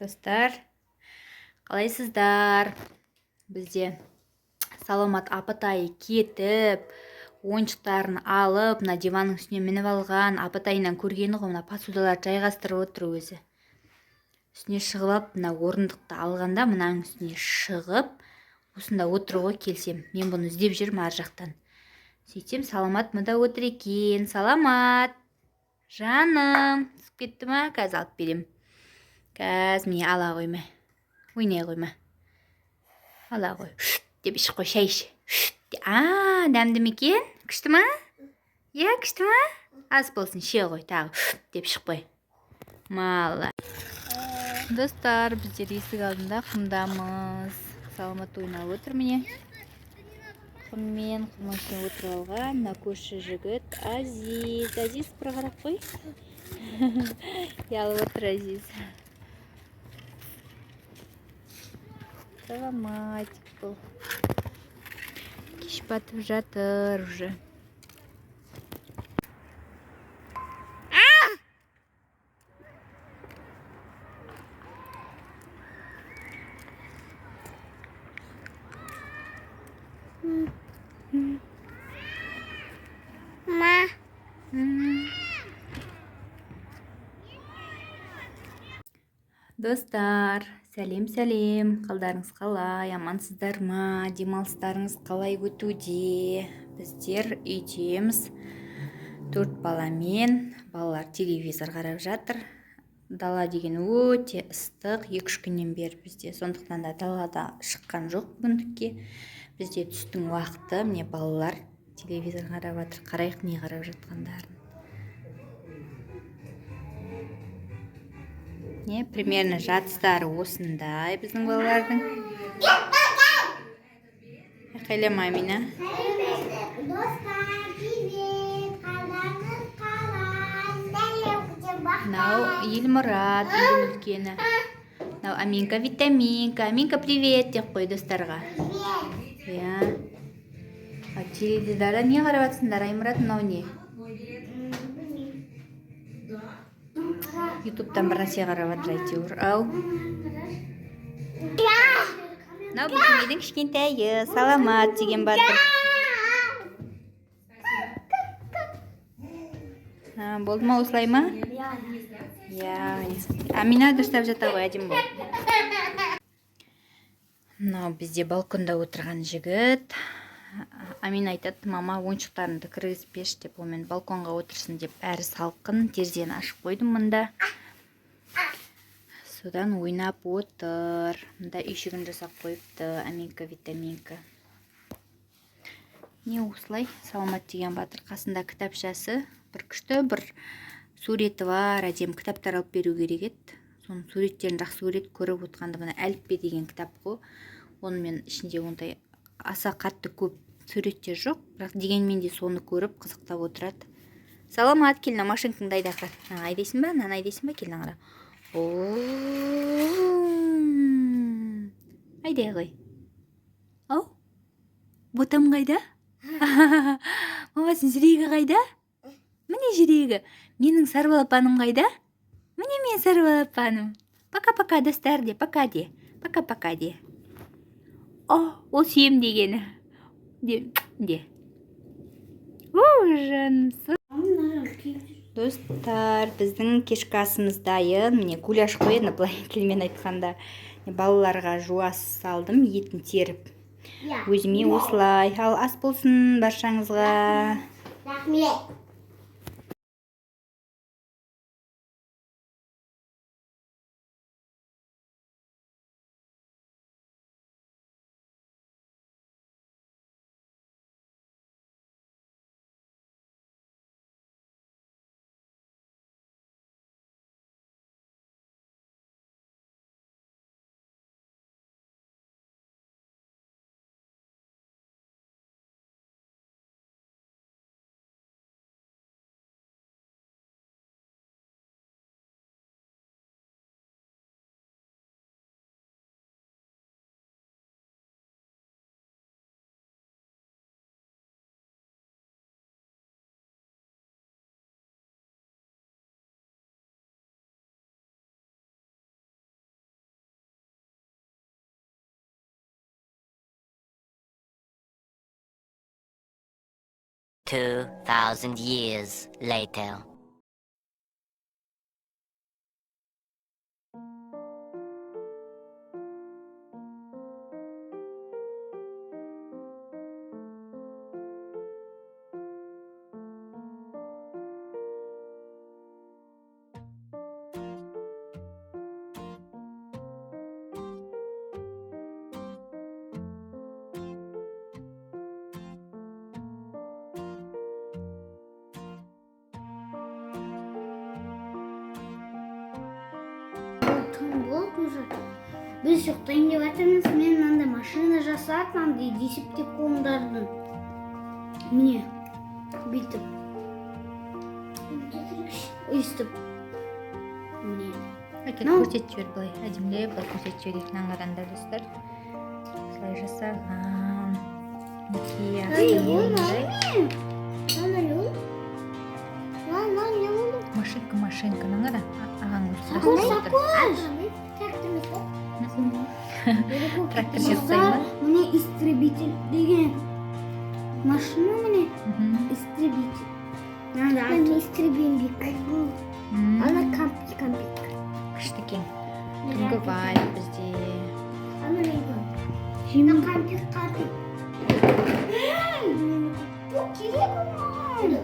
Достар, қалайсыздар? Бізде Саламат апатайы кетіп, ойыншықтарын алып, мына диванның үстіне мініп алған, апатайынан көргені ғой, мына посудаларды жайғастырып отыр өзі. Үстіне шығып алып, мына орындықты алғанда мынаның үстіне шығып, осында отыр ғой келсем. Мен бұны іздеп жүрмін ар жақтан. Сөйтсем, Саламат мында отыр екен. Саламат, жаным, түсіп кетті ма? Қазір алып берем. Қазір міне ала қойма. Ойнай қойма. Ала қой. Деп ішіп қой, шай іш. А, дәмді ме екен? Күшті ма? Иә, күшті ма? Ас болсын, іше ғой тағы. Деп ішіп қой. Мала. Достар, біздер есік алдында құмдамыз. Саламат ойнап отыр міне. Құммен, құмның үстіне отырып алған мына көрші жігіт Азиз. Азиз, бір қарап қой. Ұялып отыр Азиз. Саламатик бұл. Кеш батып жатыр уже. Ма. Достар, сәлем, сәлем. Қалдарыңыз қалай? Амансыздар ма? Демалыстарыңыз қалай өтуде? Біздер үйдеміз. 4 баламен. Балалар телевизор қарап жатыр. Дала деген өте ыстық, екі-үш күннен бері бізде. Сондықтан да далада шыққан жоқ бүгіндікке. Бізде түстің уақыты. Міне балалар телевизор қарап жатыр. Қарайық не қарап жатқандарын. Не, примерно жатыстары осындай біздің балалардың. Айқайлама, Амина. Достар, привет. Қалдарыңыз қалай? Мынау Елмұрат, үйдің үлкені. Мынау Аминка, Витаминка. Аминка, привет деп қой достарға. Привет. Иә. А теледидарда не қарап жатсыңдар, Аймұрат, мынау не? Ютубтан бір нәрсе қарап жатыр әйтеуір. Ау. Мынау біздің үйдің кішкентайы, Саламат деген батыр. А, болды ма, осылай ма? Иә. Амина дұрыстап жата ғой, әдемі болды. Мынау бізде балконда отырған жігіт. Амина айтады, мама, ойыншықтарыңды кіргізіп берші деп, онымен балконға отырсын деп, әрі салқын, терезені ашып қойдым мында. Содан ойнап отыр. Мында үйшігін жасап қойыпты Аминка, Витаминка. Не осылай Саламат деген батыр, қасында кітапшасы, бір күшті бір суреті бар, әдемі кітаптар алып беру керек еді. Соның суреттерін жақсы көреді, көріп отқанда мына Әліппе деген кітап қой. Онымен ішінде ондай аса қатты көп суреттер жоқ, бірақ дегенмен де соны көріп қызықтап отырады. Саламат, кел, мына машинкаңды айда қара. Мынаны айдайсың ба? Мынаны айдайсың ба? Кел, мына қара. Айдай ғой. Ау? Ботам қайда? Мамасының жүрегі қайда? Міне жүрегі. Менің сары балапаным қайда? Міне менің сары балапаным. Пока-пока, достар де, пока де. Пока-пока де. О, ол сүйем дегені. Де, де. О, жаным. Достар, біздің кешкі асымыз дайын. Міне гуляш қой, енді былай тілмен айтқанда. Балаларға жуас салдым, етін теріп. Өзіме осылай. Ал ас болсын баршаңызға. Рахмет. 2,000 years later. Түн болды уже. Біз ұйықтайын деп жатырмыз. Мен мынандай машина жасап, мынандай десептикондардың. Міне, бүйтіп. Өйстіп. Міне. Әкел, Ну. көрсетіп жібер былай, әдемілеп былай көрсетіп жіберейік. Мынаны қараңдар, достар, осылай жасаған. Мінекей, Ай, астында ол мындай. Мына не ол? Мына не ол? Машинка, машинка, мынаны қара, ағаң Сакош, өсіріп отыр. сакош. Трактор жасай ма? Міне, истребитель деген машина, міне. Истребитель. Надо истребимбик. Ана кампик, кампик. Күшті екен. Түнгі вайб бізде. Ана не? Кампик, кампик. Бұл керек оған.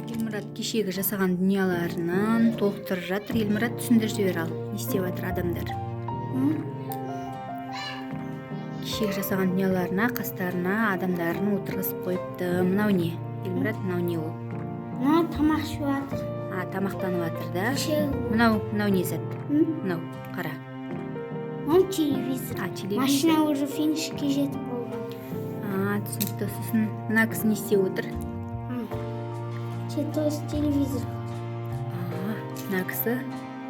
Елмұрат кешегі жасаған дүниеларынан толықтырып жатыр. Елмұрат, түсіндіріп жібер. Ал не істеп жатыр адамдар? Кешегі жасаған дүниеларына қастарына адамдарын отырғызып қойыпты. Мынау не, Елмұрат, мынау не ол? Мына тамақ ішіп жатыр. А, тамақтанып жатыр да. Кешегі. Мынау не зат? М? Мынау, қара. Мынау телевизор. А, телевизор. Машина уже финишке жетіп болған. А, түсінікті. Сосын мына кісі не істеп отыр? То есть телевизор. А, мына кісі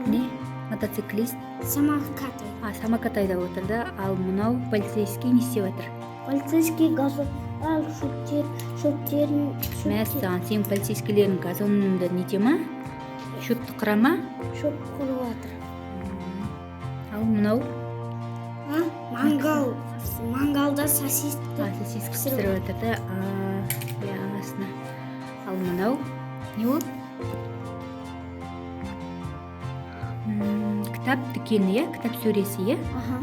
не, мотоциклист? Самокат. А, самокат айдап отыр да. Ал мынау полицейский не істеп жатыр? Полицейский газон ал шөптер, шөптерін, Мәссаған, сенің полицейскийлерің газонды нете ма, шөпті қыра ма? Шөп қырып жатыр. Ал мынау? А, мангал. Мангалда сосиска. А, сосиска пісіріп жатыр да. А, ясно. Ал мынау не ол? Кітап дүкені, иә, кітап сөресі, иә? Аха.